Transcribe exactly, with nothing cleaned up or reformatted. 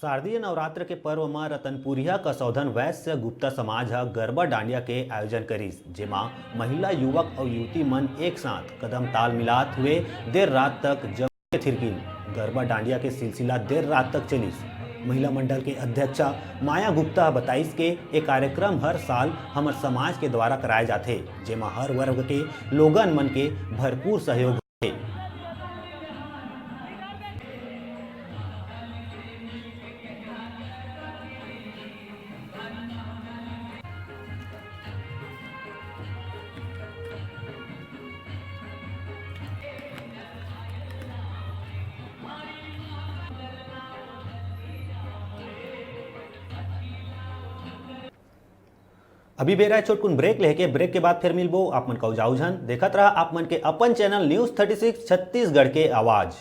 शारदीय नवरात्र के पर्व म रतनपुरिया कसौधन वैश्य गुप्ता समाज ह गरबा डांडिया के आयोजन करिस, जेमा महिला, युवक अउ युवती मन एक साथ कदम ताल मिलात हुए देर रात तक जम के थिरकिन। गरबा डांडिया के सिलसिला देर रात तक चलिस। महिला मंडल के अध्यक्षा माया गुप्ता ह बताइस के ए कार्यक्रम हर साल हमर समाज के द्वारा कराए जाथे, जेमा हर वर्ग के लोगन मन के भरपूर सहयोग हे। अभी बेरा हे छोटकुन ब्रेक लेके, ब्रेक के बाद फिर मिलबो। आप मन का जाऊ झन, देखत रहा आप मन के अपन channel news thirty six Chhattisgarh के आवाज़।